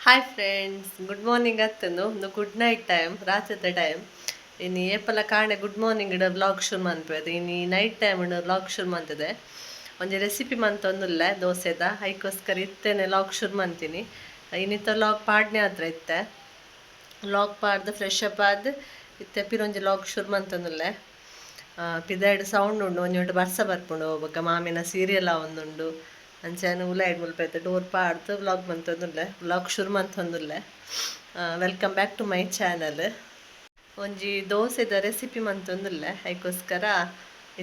Hi friends, good morning ಅತ್ತನು. ಒಂದು good night time, ರಾತ್ರಿದ ಟೈಮ್. ಇನ್ನು ಏಪಲ ಕಾಣೆ ಗುಡ್ ಮಾರ್ನಿಂಗ್ ಇಡ ವ್ಲಾಗ್ ಶುರು ಮನ್ಪೇದು. ಇನ್ನು ನೈಟ್ ಟೈಮ್ ವ್ಲಾಗ್ ಶುರು ಮಂತದೆ. ಒಂಜಿ ರೆಸಿಪಿ ಮಂತೊಂದುಲ್ಲ ದೋಸೆದ, ಐಕೋಸ್ಕರ ಇತ್ತೇನೆ ಲಾಗ್ ಶುರು ಮಂತೀನಿ. ಇನ್ನಿತ್ತ ಲಾಗ್ ಪಾಡ್ನೆ ಹತ್ರ ಇತ್ತೆ ಲಾಗ್ ಪಾಡ್ದು ಫ್ರೆಶ್ ಅಪ್ ಆದ್ ಇತ್ತೆ ಪಿರೊಂಜಿ ಲಾಗ್ ಶುರು ಮಂತೊಂದುಲ್ಲೆ. ಪಿದಾಯ್ಡ್ ಸೌಂಡ್ ಉಂಡು, ಒಂಜಿ ಒಟ್ಟು ಬರ್ಸ ಬರ್ಪುಂಡು. ಬೊಕ್ಕ ಮಾಮಿನ ಸೀರಿಯಲ್ ಒಂದುಂಡು. ಅಂಚನೆ ಉಲಾಯ್ಡ್ ಮುಲ್ಪ ಇತ್ತೆ ಡೋರ್ ಪಾಡ್ದು ವ್ಲಾಗ್ ಮಂತೊಂದುಲ್ಲೆ, ವ್ಲಾಗ್ ಶುರು ಮಂತೊಂದುಲ್ಲೆ. Welcome back to my channel. ಒಂಜಿ ದೋಸೆದ ರೆಸಿಪಿ ಮಂತೊಂದುಲ್ಲೆ, ಐಕೋಸ್ಕರ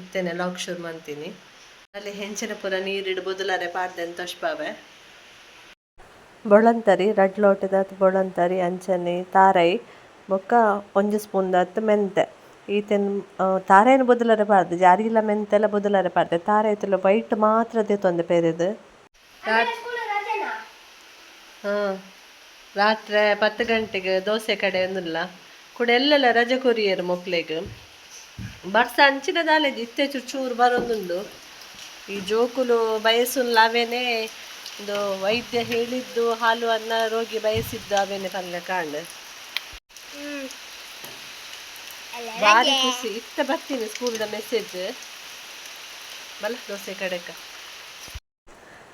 ಇತ್ತೆನೆ ಲಾಗ್ ಶುರು ಮಂತೀನಿ. ಅಲ್ಲಿ ಹೆಂಚಿನ ಪೂರ ನೀರಿಡು ಬೊದಲಾರೆ ಪಾಡ್ದೆನ್ ತೊಷ್ಪಾವೆ. ಬೊಳಂತರಿ ರಡ್ಡ್ ಲೋಟೆದಾತ್ ಬೊಳಂತರಿ, ಅಂಚನೆ ತಾರೈ ಬೊಕ್ಕ ಒಂಜಿ ಸ್ಪೂನ್ ದಾತ್ ಮೆಂತೆ. ಈತೆನ್ ತಾರೈನ್ ಬೊದಲರೆ ಪಾಡ್ದು ಜಾರಿಲ ಮೆಂತೆಲ ಬೊದಲರೆ ಪಾಡ್ದೆ. ತಾರೈ ತುಲ ವೈಟ್ ಮಾತ್ರ ದೆತೊಂದೆ ಪೆರೆದು. ಹಾಂ, ರಾತ್ರೆ 10 ಗಂಟೆಗೆ ದೋಸೆ ಕಡೆ ಒಂದಿಲ್ಲ ಕೂಡ. ಎಲ್ಲೆಲ್ಲ ರಜೆ ಕೊರಿಯರು ಮೊಕ್ಲೆಗ್. ಬರ್ಸ ಅಂಚಿನ ದಾಲೇಜಿ, ಇತ್ತೆ ಚೂರು ಚೂರು ಬರೊಂದುಂಡು. ಈ ಜೋಕುಲು ಬಯಸುನ್ಲ ಅವೇನೆ. ಒಂದು ವೈದ್ಯ ಹೇಳಿದ್ದು ಹಾಲು ಅನ್ನ, ರೋಗಿ ಬಯಸಿದ್ದು ಅವೇನೆ ಪಲ್ಯ ಕಾಂಡ್. ಭಾರಿ ಖುಷಿ. ಇತ್ತ ಬರ್ತೀನಿ ಸ್ಕೂಲ್ದ ಮೆಸೇಜ್ ಬಲ ದೋಸೆ ಕಡೆಕ.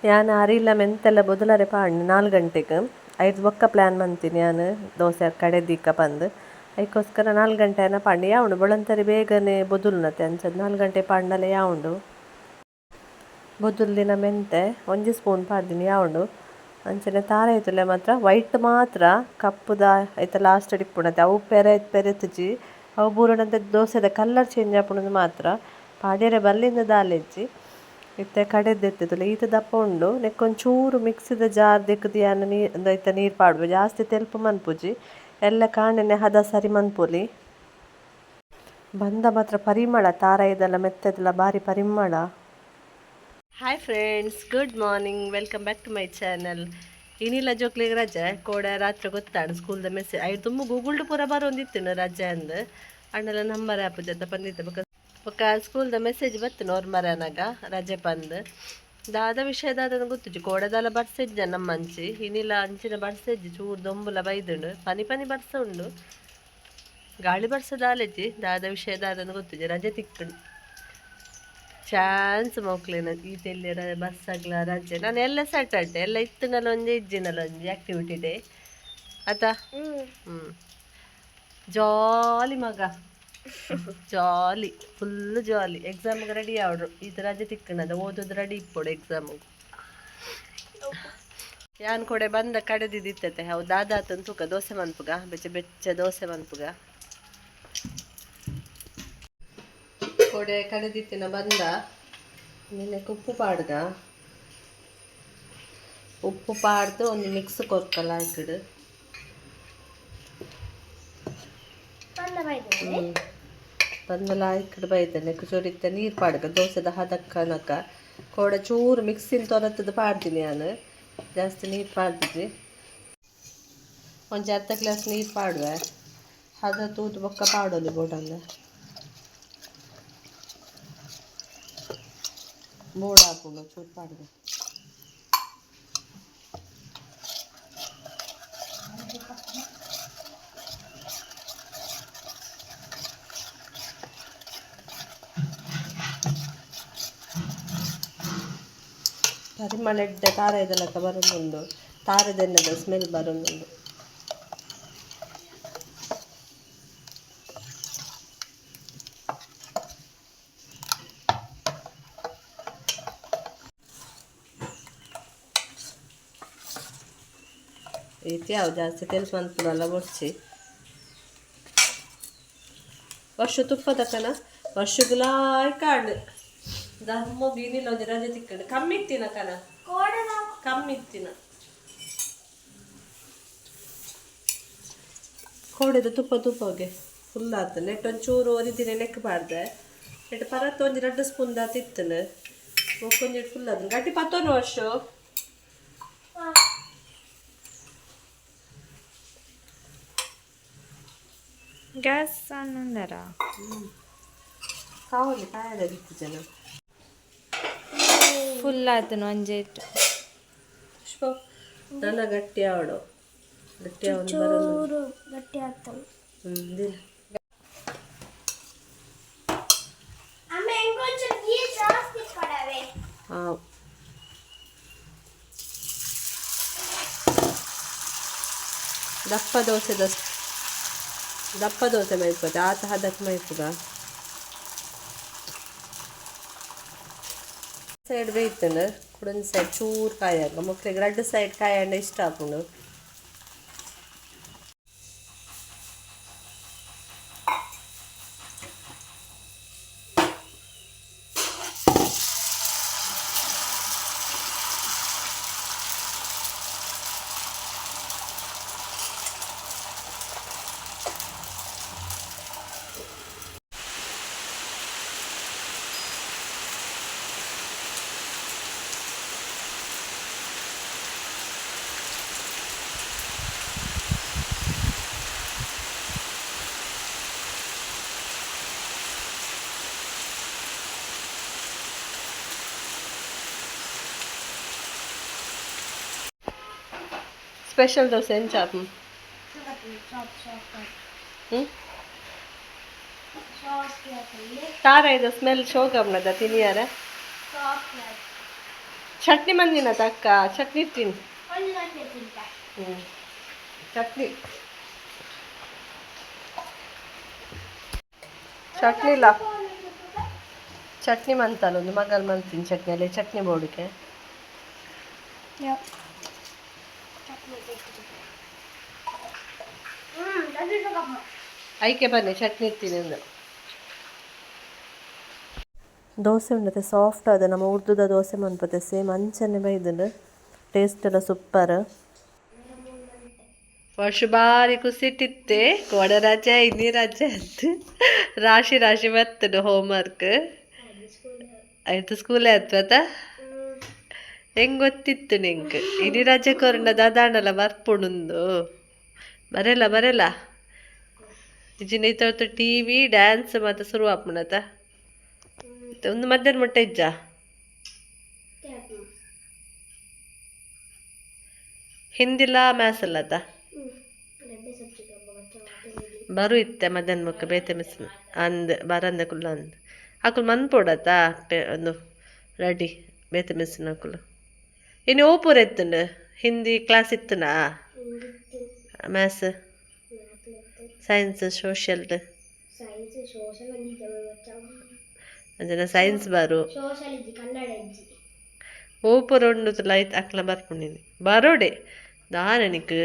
ಯಾನ್ ಅರಿಲ ಮೆಂತೆಲ್ಲ ಬೊದಲರೆ ಪಾಡ್ನೆ 4 ಗಂಟೆಗೆ. ಐದು ಬೊಕ್ಕ ಪ್ಲ್ಯಾನ್ ಮಂತೀನಿ ಯಾನ್ ದೋಸೆ ಕಡೆ ದೀಕ ಪಂದ್. ಐಕೋಸ್ಕರ 4 ಗಂಟೆ ಆನ ಪಾಡ್ನೆ. ಯಾವುಂಡು ಬೊಳಂತರಿ ಬೇಗನೆ ಬೊದುಲ್ನತೆ, ಅಂಚ 4 ಗಂಟೆ ಪಾಡ್ನಲೆ ಯಾವುಂಡು. ಬೊದುಲ್ದಿನ ಮೆಂತೆ ಒಂಜಿ ಸ್ಪೂನ್ ಪಾಡ್ದಿನಿ, ಯಾವುಂಡು. ಅಂಚನೆ ತಾರಾಯಿ ತುಲೆ ಮಾತ್ರ ವೈಟ್ ಮಾತ್ರ, ಕಪ್ಪುದ ಐತ ಲಾಸ್ಟ್ ಇಪ್ಪುನತೆ ಅವು ಪೆರೆ ಪೆರೆತುಜಿ. ಅವು ಬೂರಣಂತೆ ದೋಸೆದ ಕಲರ್ ಚೇಂಜ್ ಆಪುಂಡು ಮಾತ್ರ. ಪಾಡ್ಯರೆ ಬಲ್ಲಿಂದ ದಾಲೆಜ್ಜಿ. ಇತ್ತೆ ಕಡೆದೆತ್ತುಲ್ಲ, ಈತ ದಪ್ಪ ಉಂಡು. ನೆಕ್ಕೊಂಚೂರು ಮಿಕ್ಸಿದ ಜಾರ್ ದೆಕ್ಕುದು ಯಾನ್ ನೀರು ಐತ ನೀರು ಪಾಡುವೆ. ಜಾಸ್ತಿ ತೆಲ್ಪು ಮನ್ಪುಜಿ, ಎಲ್ಲ ಕಾಣೆನೆ ಹದ ಸರಿ ಮನ್ಪೊಲಿ. ಬಂದ ಮಾತ್ರ ಪರಿಮಳ, ತಾರಾಯಿದೆಲ್ಲ ಮೆತ್ತದೆಲ್ಲ ಬಾರಿ ಪರಿಮಳ. Hi friends, good morning, welcome back to my channel. ಇನಿಲ್ಲ ಜೋಕ್ಲಿಗೆ ರಜೆ. ಕೋಡೆ ರಾತ್ರಿ ಗೊತ್ತಾಡು ಸ್ಕೂಲ್ದ ಮೆಸೇಜ್. ಐದು ತುಂಬ ಗೂಗಲ್ಡ್ ಪೂರ ಬರೋಂದಿತ್ತು ರಜೆ ಅಂದ್. ಅಣ್ಣೆಲ್ಲ ನಂಬರ್ ಆ್ಯಪ್ ಜೊತೆ ಬಂದಿತ್ತು. ಬೊಕ್ಕ ಬೊಕ್ಕ ಸ್ಕೂಲ್ದ ಮೆಸೇಜ್ ಬತ್ತು ನೋರ್ಮರನಾಗ ರಜೆ ಪಂದ್. ದಾದ ವಿಷಯ ದಾದ ಗೊತ್ತುಜಿ. ಕೋಡೆದಾಲ ಬರ್ಸೆಜ್ಜ ನಮ್ಮ ಅಂಚಿ. ಇನಿಲ ಅಂಚಿನ ಬರ್ಸೆಜ್ಜಿ, ಚೂರು ದೊಂಬುಲ ಬೈದುಂಡು. ಪನಿ ಪನಿ ಬರ್ಸ ಉಂಡು, ಗಾಳಿ ಬರ್ಸದಾಲೆಜ್ಜಿ. ದಾದ ವಿಷಯ ದಾದನ ಗೊತ್ತುಜಿ. ರಜೆ ತಿಕ್ಕುಂಡು ಚಾನ್ಸ್ ಮೋಕ್ಲೆನ ಈ ತೆಲ್ಲಿ ಬಸ್ಸಾಗ್ಲ ರಜೆ. ನಾನು ಎಲ್ಲ ಸ್ಯಾಟರ್ಡೆ ಎಲ್ಲ ಇತ್ತಿನಲ್ಲ ಒಂಜಿ ಇಜ್ಜಿನಲ್ಲ ಒಂಜಿ ಆಕ್ಟಿವಿಟಿ ಡೇ ಆತ. ಹ್ಞೂ, ಜಾಲಿ ಮಗ, ಜಾಲಿ, ಫುಲ್ ಜಾಲಿ. ಎಕ್ಸಾಮ್ಗೆ ರೆಡಿ ಆವಡು. ಈತ ರಜೆ ತಿಕ್ಕಣದ ಓದೋದು ರೆಡಿ ಇಪ್ಪೊಡು ಎಕ್ಸಾಮಿಗೆ. ಯಾನ್ ಕೊಡೆ ಬಂದ ಕಡೆದಿದ್ದಿತ್ತತೆ. ಹೌದು, ದಾದಾತನ್ ತೂಕ. ದೋಸೆ ಮನ್ಪುಗ, ಬೆಚ್ಚ ಬೆಚ್ಚ ದೋಸೆ ಮನ್ಪುಗ. ಕೊಡೆ ಕಡೆದಿತ್ತಿನ ಬಂದ ನಿನ್ನೆ ಉಪ್ಪು ಪಾಡ್ಗ. ಉಪ್ಪು ಪಾಡ್ದು ಒಂದು ಮಿಕ್ಸ್ ಕೊರ್ಕಲ್ಲ ಹಾಕಿಡು. ಬಂದಲ ಹಾಕಿಡು ಬೈತಾನೆ ಚೂರಿತ್ತ ನೀರು ಪಾಡ್ಗ ದೋಸೆದ ಹದಕ್ಕನಕ. ಕೋಡೆ ಚೂರು ಮಿಕ್ಸಿನ ತೊರತ್ತದ ಪಾಡ್ತೀನಿ ನಾನು. ಜಾಸ್ತಿ ನೀರು ಪಾಡ್ದಿದ್ವಿ. ಒಂಜಿ ಅರ್ಧ ಗ್ಲಾಸ್ ನೀರು ಪಾಡುವೆ. ಹದ ತೂತು ಬೊಕ್ಕ ಪಾಡೋಲಿ ಬೋಡಂದ. ಬೋರ್ಡ್ ಹಾಕೊಂಡು ಚೂರು ಪಾಡುವೆ. ಪರಿಮಳ ಎಡ್ಡೆ ತಾರಾಯಿದ ಬರೋದುಂಡು, ತಾರೆದೆಣ್ಣೆದ ಸ್ಮೆಲ್ ಬರೋದುಂಡು. ರೀತಿ ಅವು ಜಾಸ್ತಿ ತೆಲ್ಪು ಮನ್ಪುನಲ್ಲ ಬೊಡ್ಚಿ. ವರ್ಷ ತುಪ್ಪ ತಕನ ವರ್ಷಗುಲಾಯ್ ಕಾಂಡ್ ಧರ್ಮ ಬೀನಿಲ್ಲ. ಒಂಜಿ ರಜೆ ತಿಕ್ಕಂಡು ಕಮ್ಮಿ ಇತ್ತಿನ ಕನ, ಕಮ್ಮಿ ಇತ್ತಿನ. ಕೋಡೆದ ತುಪ್ಪ ತುಪ್ಪಗೆ ಫುಲ್ ಆತು. ನೆಟ್ ಒಂಚೂರು ಒರಿದಿನ ನೆಕ್ ಪಾಡ್ದೆ. ನೆಟ್ ಪರತ್ ಒಂಜಿ 2 ಸ್ಪೂನ್ ದಾತ್ ಇತ್ತನು. ಬೊಕ್ಕೊಂಜಿ ಫುಲ್ ಆತು. ಗಟ್ಟಿ ಪತ್ತೊಂದು ವರ್ಷ. ಗ್ಯಾಸ್ ಆನ್ ಉಂದರಾ? ಕಾವಲಿ ಕಾಯದ ಇತ್ತು ಜನ. ಫುಲ್ ಆತನು ಒಂಜೇಟ್. ಪುಷ್ಪ ನನ್ನ ಗಟ್ಟಿ ಆವಡು. ಗಟ್ಟಿ ಆವೊಂದು ಬರೊಂದು. ಚೂರು ಗಟ್ಟಿ ಆಗ್ತದೆ. ಹ್ಮ್. ಆಮೇಲೆ ಇಂಕೊಂಚೂರು ನೀರು ಜಾಸ್ತಿ ಕೊಡವೆ. ಹಾಂ, ದಪ್ಪ ದೋಸೆ, ದಪ್ಪ ದೋಸೆ ಮೈಪದ ಆತ ಹದಕ್ಕೆ ಮೈಪುಗ. ಸೈಡ್ ಬೇಯ್ತಂಡು, ಕುಡೊಂದು ಸೈಡ್ ಚೂರು ಕಾಯಾಗ. ಮಕ್ಳಿಗೆ ರಡ್ಡು ಸೈಡ್ ಕಾಯಂಡ ಇಷ್ಟ ಆಪುಂಡು. ಸ್ಪೆಷಲ್ ದೋಸೆ ಎಂಚ? ಹ್ಞೂ, ತಾರ ಇದು ಸ್ಮೆಲ್ ಶೋಕಮ್ನದ ತಿನಿಯಾರ. ಚಟ್ನಿ ಮಂದಿನ ತಕ್ಕ ಚಟ್ನಿ ತಿನ್. ಹ್ಞೂ, ಚಟ್ನಿ ಚಟ್ನಿ ಇಲ್ಲ, ಚಟ್ನಿ ಮಂತಲ್ಲ ಒಂದು ಮಗಲ್ ಮಂತೀನಿ ಚಟ್ನಿಯಲ್ಲಿ ಚಟ್ನಿ ಬೋಡಿಕೆ. ಐಕೆ ಬನ್ನಿ, ಚಟ್ನಿ ಇರ್ತೀನಿ ಅಂದು. ದೋಸೆ ಉಂಡತೆ ಸಾಫ್ಟ್ ಆದ ನಮ್ಮ ಉರ್ದುದ ದೋಸೆ ಮನ್ಪತೆ ಸೇಮ್ ಅಂಚನೆ ಬೈದುಂಡು. ಟೇಸ್ಟ್ ಎಲ್ಲ ಸೂಪರ್. ವರ್ಷ ಬಾರಿ ಖುಷಿಟ್ಟಿತ್ತೆ, ಕೋಡ ರಜೆ, ಇನ್ನಿ ರಜೆ ಅಂತ. ರಾಶಿ ರಾಶಿ ಬರ್ತದೆ ಹೋಮ್ವರ್ಕ್. ಆಯ್ತು, ಸ್ಕೂಲೇ ಆತ್ವತ ಹೆಂಗ್ ಗೊತ್ತಿತ್ತು ನಿಂಗೆ? ಇಡೀ ರಜೆ ಕೊರಂಡ ದಾದಾಂಡಲ ಬರ್ಪುಂಡು. ಬರೆಲ್ಲ ಬರೆಲ್ಲ ಇಜಿನ ಇತ್ತ ಟಿವಿ ಡ್ಯಾನ್ಸ್ ಮತ್ತೆ ಶುರು ಆಪುಂಡತ. ಒಂದು ಮಧ್ಯಾಹ್ನ ಮುಟ್ಟ ಇಜ್ಜ? ಹಿಂದಿಲ್ಲ, ಮ್ಯಾಥ್ಸ್ ಅಲ್ಲತ ಬರು ಇತ್ತೆ ಮಧ್ಯಾಹ್ನ ಮುಕ್ಕ ಬೇತೆ ಮಿಸ್ ಅಂದ್ ಬರಂದೆ ಕುಲ್ಲ ಅಂದ್ ಅಕುಲು ಮನ್ಪೊಡತ ಒಂದು ರೆಡಿ ಬೇತೆ ಮಿಸ್ಸಿನ ಅಕುಲು. ಇನ್ನು ಓಪುರ ಇತ್ತುಂಡು? ಹಿಂದಿ ಕ್ಲಾಸ್ ಇತ್ತುನಾ? Maths, science, social? Science, social. ಅಂಚನೆ ಸೈನ್ಸ್ ಬಾರು. ಸೋಷಲ್ ಇಜ್ಜಿ, ಕನ್ನಡ ಇಜ್ಜಿ. ಓಪುರ ಉಂಡು ಲೈತ್ ಅಕ್ಲ ಬರ್ಪುಂಡಿನಿ ಬರೋಡೆ ದಾನನಿಕ್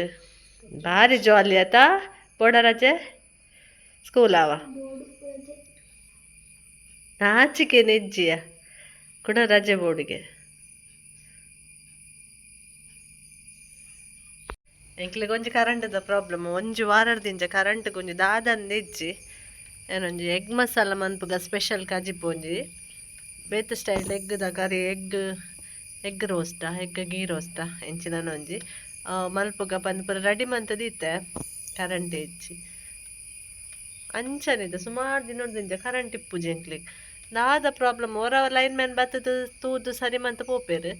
ಭಾರಿ ಜಾಲಿ ಆತ. ಪೋಡ ರಜೆ ಸ್ಕೂಲ್ ಆವ ನಾಚಿಕೆ ನೆಜ್ಜಿಯ ಕುಡ ರಜೆ ಬೋರ್ಡಿಗೆ. ಎಂಕ್ಲೆಗ್ ಒಂಜಿ ಕರೆಂಟ್ದ ಪ್ರಾಬ್ಲಮ್. ಒಂಜಿ ವಾರದಿಂಚ ಕರೆಂಟ್ ಒಂಜಿ ದಾದಂದು ಇಜ್ಜಿ. ಏನೊಂಜಿ ಎಗ್ ಮಸಾಲ ಮನ್ಪುಗ ಸ್ಪೆಷಲ್ ಕಜಿಪು, ಒಂಜಿ ಬೇತೆ ಸ್ಟೈಲ್ ಎಗ್ದ ಕರಿ, ಎಗ್ ಎಗ್ ರೋಸ್ಟ, ಎಗ್ ಗೀ ರೋಸ್ಟ ಎಂಚಿನ ಒಂಜಿ ಮಲ್ಪುಗ ಪಂದ್ ಪೂರ ರೆಡಿ ಮಂತದಿತ್ತೆ, ಕರೆಂಟ್ ಇಜ್ಜಿ. ಅಂಚನಿದೆ ಸುಮಾರು ದಿನೊಡ್ದಿಂಚ ಕರೆಂಟ್ ಇಪ್ಪುಜಿ ಎಂಕ್ಲೆಗ್. ದಾದ ಪ್ರಾಬ್ಲಮ್? ಒರ ಲೈನ್ ಮ್ಯಾನ್ ಬತ್ತದ ತೂದು ಸರಿ ಮಂತ ಪೋಪೆರ್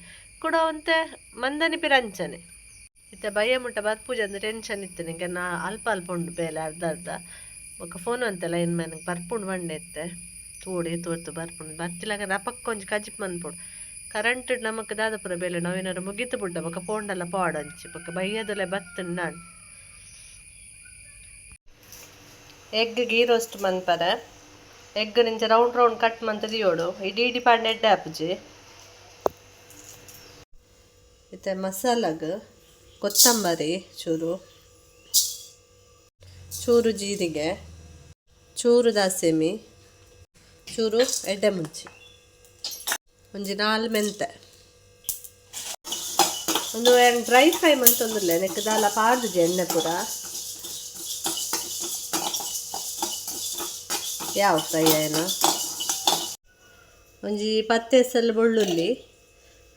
ಕುಡ ಒಂತೆ ಮಂದನಿ ಪಿರ ಅಂಚನೆ. ಇತ್ತೆ ಬಯ್ಯ ಮುಟ್ಟ ಬರ್ಪುಜಿ ಅಂದ್ ಟೆನ್ಷನ್ ಇತ್ತು ನಿಂಗೆ. ನಾ ಅಲ್ಪ ಅಲ್ಪ ಉಂಡು ಬೇಲೆ ಅರ್ಧ ಅರ್ಧ. ಬೊಕ ಫೋನ್ ಅಂತೆ ಲೈನ್ ಮ್ಯಾನ್ ಬರ್ಪುಂಡು ಬಂಡೆ ಇತ್ತೆ ತೋಡಿ ತೋರ್ತು ಬರ್ಪುಂಡು ಬರ್ತಿಲಾಗ ರಪಕ್ಕ ಒಂಜಿ ಕಜಿಪ್ ಮನ್ಪೊಡು. ಕರೆಂಟ್ ನಮಕ್ ದಾದ ಪೂರ ಬೇಲೆ ನಾವೇನಾರು ಮುಗಿತು ಬುಡ್ಡ ಬೊಕ ಪೋಂಡಲ್ಲ ಪಾಡು ಅಂಚಿ ಬೊಕ ಬಯ್ಯದಲೆ ಬತ್ತುಂಡು. ನಾನು ಎಗ್ ಗೀ ರೋಸ್ಟ್ ಮನ್ಪರೆ ಎಗ್ ನಿಂಚ ರೌಂಡ್ ರೌಂಡ್ ಕಟ್ ಮಂತ ದಿಯೋಡು. ಇಡೀ ಇಡೀ ಪಾಡ್ನೆ ಎಡ್ಡೆ ಆಪುಜಿ. ಇತ್ತೆ ಮಸಾಲಾಗ್ ಕೊತ್ತಂಬರಿ ಚೂರು ಚೂರು, ಜೀರಿಗೆ ಚೂರು, ದಾಸೆಮಿ ಚೂರು, ಎಡ್ಡೆ ಮುಂಚಿ ಒಂಜಿ ನಾಲ್ ಮೆಂತೆ, ಒಂದು ಡ್ರೈ ಫ್ರೈ ಮಂತೊಂದುಲ್ಲೆ. ನೆಕ್ ದಾಲ ಪಾಡ್ದುಜಿ ಎಣ್ಣೆ ಪೂರ. ಯಾವ ಫ್ರೈ ಆಯ್ನ ಒಂಜಿ ಪತ್ತ್ ಎಸಲ್ ಬೆಳ್ಳುಳ್ಳಿ,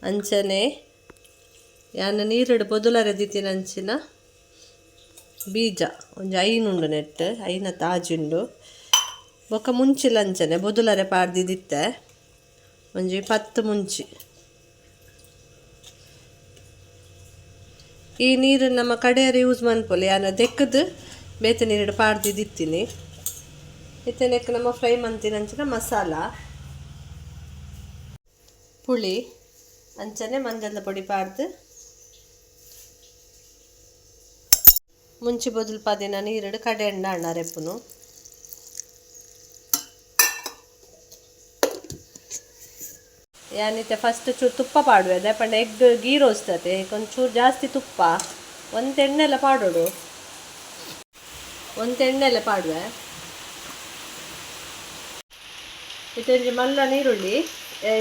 ಅಂಚನೆ ಯಾನ್ ನೀರುಡು ಪೊದುಲರೆ ದೀತಿನ ಅಂಚಿನ ಬೀಜ ಒಂಜಿ ಐನ್ ಉಂಡು ನೆಟ್, ಐನ ತಾಜಿ ಉಂಡು. ಬೊಕ್ಕ ಮುಂಚಿಲ ಅಂಚನೆ ಬೊದುಲರೆ ಪಾಡ್ದಿದಿತ್ತೆ, ಒಂಜಿ 10 ಮುಂಚಿ. ಈ ನೀರು ನಮ್ಮ ಕಡೆಯರು ಯೂಸ್ ಮನ್ಪೊಲಿ ಯಾನ ದೆಕ್ಕದು ಬೇತೆ ನೀರು ಪಾಡ್ದಿದ್ದಿತ್ತೀನಿ. ಇತ್ತನೆಕ್ ನಮ್ಮ ಫ್ರೈ ಮಂತಿನ ಅಂಚಿನ ಮಸಾಲ, ಪುಳಿ ಅಂಚನೆ ಮಂಜಲ್ದ ಪೊಡಿ ಪಾಡ್ದು ಮುಂಚೆ ಬೊದಲು ಪದಿನ ನೀರುಡು ಕಡೆ ಎಣ್ಣೆ ಅಣ್ಣಾರೆಪ್ಪುನು. ಯಾನಿತ್ತೆ ಫಸ್ಟ್ ಚೂರು ತುಪ್ಪ ಪಾಡುವೆ ಪಂಡ ಎಗ್ ಗೀ ರೋಸ್ಟ್ ಅತೆ ಒಂಚೂರು ಜಾಸ್ತಿ ತುಪ್ಪ, ಒಂದು ಎಣ್ಣೆಲ್ಲ ಪಾಡೋಡು, ಒಂದು ಎಣ್ಣೆಲ್ಲ ಪಾಡುವೆ. ಇತ್ತೊಂಜಿ ಮಲ್ಲ ನೀರುಳ್ಳಿ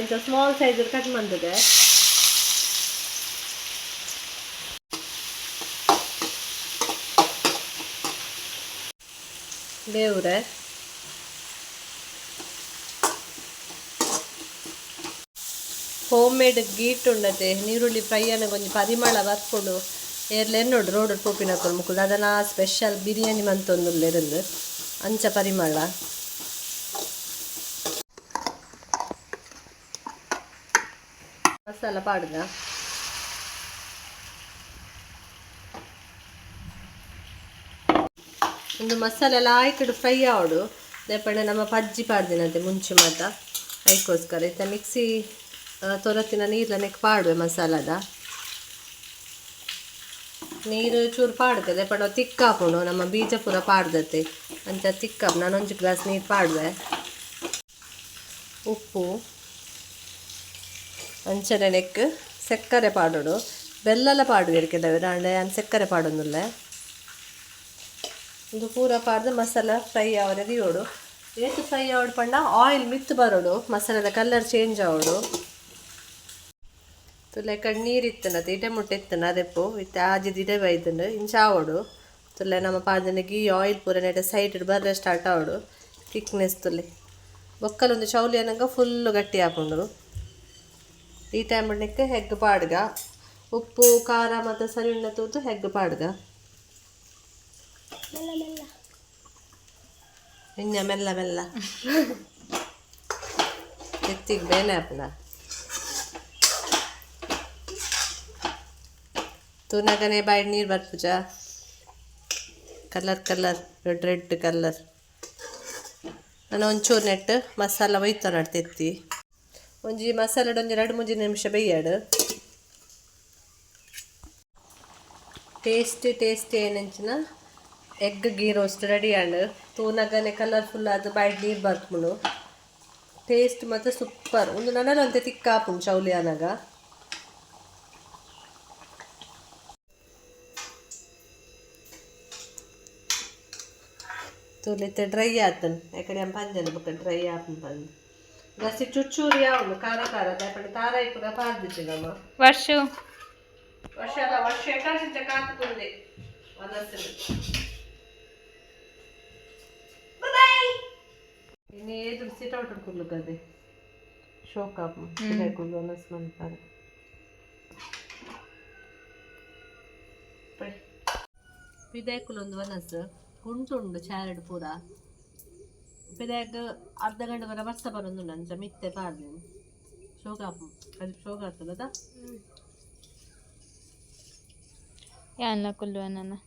ಇಂಥ ಸ್ಮಾಲ್ ಸೈಜ್ ಕಟ್ ಬಂದಿದೆ. ಬೇವ್ರೆ, ಹೋಮ್ ಮೇಡ್ ಗೀಟ್ ಉಂಡತೆ ನೀರುಳ್ಳಿ ಫ್ರೈ ಒಂಜಿ ಪರಿಮಳ ಬರ್ಪುಂಡು. ಏರ್ಲೆ ನೋಡು ರೋಡ್ ಪೋಪಿನಕುಲು ಮುಕುಲು ಅದನ್ನ ಸ್ಪೆಷಲ್ ಬಿರಿಯಾನಿ ಮಂತೊಂದುಲ್ಲೆರಂದು ಅಂಚ ಪರಿಮಳ. ಮಸಾಲ ಪಾಡುದ ಒಂದು ಮಸಾಲೆ ಎಲ್ಲ ಆಯ್ಕಡು ಫ್ರೈ ಆವಡು. ದೇಪಂಡ ನಮ್ಮ ಪಜ್ಜಿ ಪಾಡ್ದಿನಂತೆ ಮುಂಚೆ ಮಾತ ಐಕೋಸ್ಕರ ಇತ್ತ ಮಿಕ್ಸಿ ತೊರತಿನ ನೀರ್ಲನೆಕ್ ಪಾಡುವೆ. ಮಸಾಲದ ನೀರು ಚೂರು ಪಾಡ್ತದೆ ಪಂಡ ತಿಕ್ಕಾಪುಂಡು, ನಮ್ಮ ಬೀಜ ಪೂರ ಪಾಡ್ದತೆ ಅಂಚ ತಿಕ್ಕಾಪ್. ನಾನು ಒಂಜಿ ಗ್ಲಾಸ್ ನೀರು ಪಾಡುವೆ. ಉಪ್ಪು ಅಂಚನೆ ನೆಕ್ ಸಕ್ಕರೆ ಪಾಡೋಡು. ಬೆಲ್ಲಲ ಪಾಡುವೆ ಕೆಲವರು, ಆಂಡ ಯಾನ್ ಸಕ್ಕರೆ ಪಾಡೊಂದುಲ್ಲೆ. ಒಂದು ಪೂರ ಪಾಡ್ದು ಮಸಾಲ ಫ್ರೈ ಆವರೆ ದಿಯೋಡು. ಏತ್ ಫ್ರೈ ಆವಡು ಪಂಡ ಆಯಿಲ್ ಮಿತ್ತು ಬರೋಡು, ಮಸಾಲದ ಕಲರ್ ಚೇಂಜ್ ಆವಡು. ತುಲೆ ಕಡೆ ನೀರು ಇತ್ತನ ಇಡೆ ಮುಟ್ಟೆ ಇತ್ತನ ಅದೆಪ್ಪು ಇತ್ತೆ ಆಜಿದ ಇಡೆ ಬೈದುಂಡು. ಇಂಚ ಆವಡು ತುಲೆ ನಮ್ಮ ಪಾದನೆ ಗೀ ಆಯಿಲ್ ಪೂರ ನೆಟ ಸೈಡ್ ಬರ್ರೆ ಸ್ಟಾರ್ಟ್ ಆವಡು. ಥಿಕ್ನೆಸ್ ತುಲೆ ಬೊಕ್ಕಲೊಂದು ಚೌಲಿ ಅನ್ನಂಗ ಫುಲ್ಲು ಗಟ್ಟಿ ಆಪುಂಡು. ಈ ಟೈಮ್ ನೆಕ್ ಹೆಗ್ ಪಾಡ್ಗ. ಉಪ್ಪು ಖಾರ ಮತ್ತು ಸರಿ ಉಂಡ ತೂತು ಹೆಗ್ ಪಾಡ್ಗ. ಮೆಲ್ಲ ಮೆಲ್ಲ. ಇನ್ನ ಮೆಲ್ಲ ಮೆಲ್ಲ ಎತ್ತಿಗೆ ಬೇನೆ ಆಪುಂಡ. ತೂನಗನೆ ಬಾಯಿ ನೀರು ಬರ್ಪುಜ. Colour colour red red colour. ನಾನು ಒಂಚೂರು ನೆಟ್ಟು ಮಸಾಲ ಒಯ್ತ ನಡ್ತೆತ್ತಿ ಒಂಜಿ ಮಸಾಲೆ ಒಂಜಿ 2-3 ನಿಮಿಷ ಬೇಯಾಡು. ಟೇಸ್ಟಿ ಟೇಸ್ಟಿ ಏನಂಚಿನ ಎಗ್ ಗೀ ರೋಸ್ಟ್ ರೆಡಿ ಆಂಡ್. ತೂನಗನೆ ಕಲರ್ಫುಲ್ ಆದ್ ಬಾಯಿಡ್ ನೀರು ಬರ್ಪುಂಡು. ಟೇಸ್ಟ್ ಮತ್ತು ಸೂಪರ್. ಒಂದು ನನಲಂತೆ ತಿಕ್ಕ ಆಪುಂಡು ಚೌಲಿ ಆನಗ. ತೂಲಿತ್ತೆ ಡ್ರೈ ಆತನ್ ಯಾಕಡೆ ಪಂಜನ ಬೊಕ್ಕ ಡ್ರೈ ಆಪುಂಡು ಪಂದ್ ಜಾಸ್ತಿ ಚುಚ್ಚೂರಿ ಯಾವುದು ಖಾರ ಖಾರ ದಾಯಪಂಡ ತಾರಾಯಿ ಪೂರ ಪಾರ್ದಿತ್ತು ನಮ್ಮ. ವರ್ಷು. ವರ್ಷ ಅಲ್ಲ, ವರ್ಷ ಎಕಾಸಿಂಚ ಕಾತುకుంది ವನಸ್ಸು. ಇನ್ನು ಏದು ಸಿಟ್ ಔಟ್ ಕುಲ್ಲು ಗದೆ ಶೋಕ್ ಆಪು ಕುಲ್ಲು ಒನಸ್ ಮಂತಾರೆ. ಪಿದಾಯ್ಕುಲೊಂದು ವನಸ್ ಕುಂಟುಂಡು ಚಾರಡ್ ಪೂರ ಪಿದಾಯ್ಗ್ ಅರ್ಧ ಗಂಟೆ ಬರ ಬರ್ಸ ಬರೊಂದುಂಡು. ಅಂಚ ಮಿತ್ತೆ ಪಾಡ್ದಿನಿ. ಶೋಕ ಆಪು ಅದು ಶೋಕ ಆಗ್ತದದ. ಯಾನ್ಲ ಕುಲ್ಲುವ ನಾನು.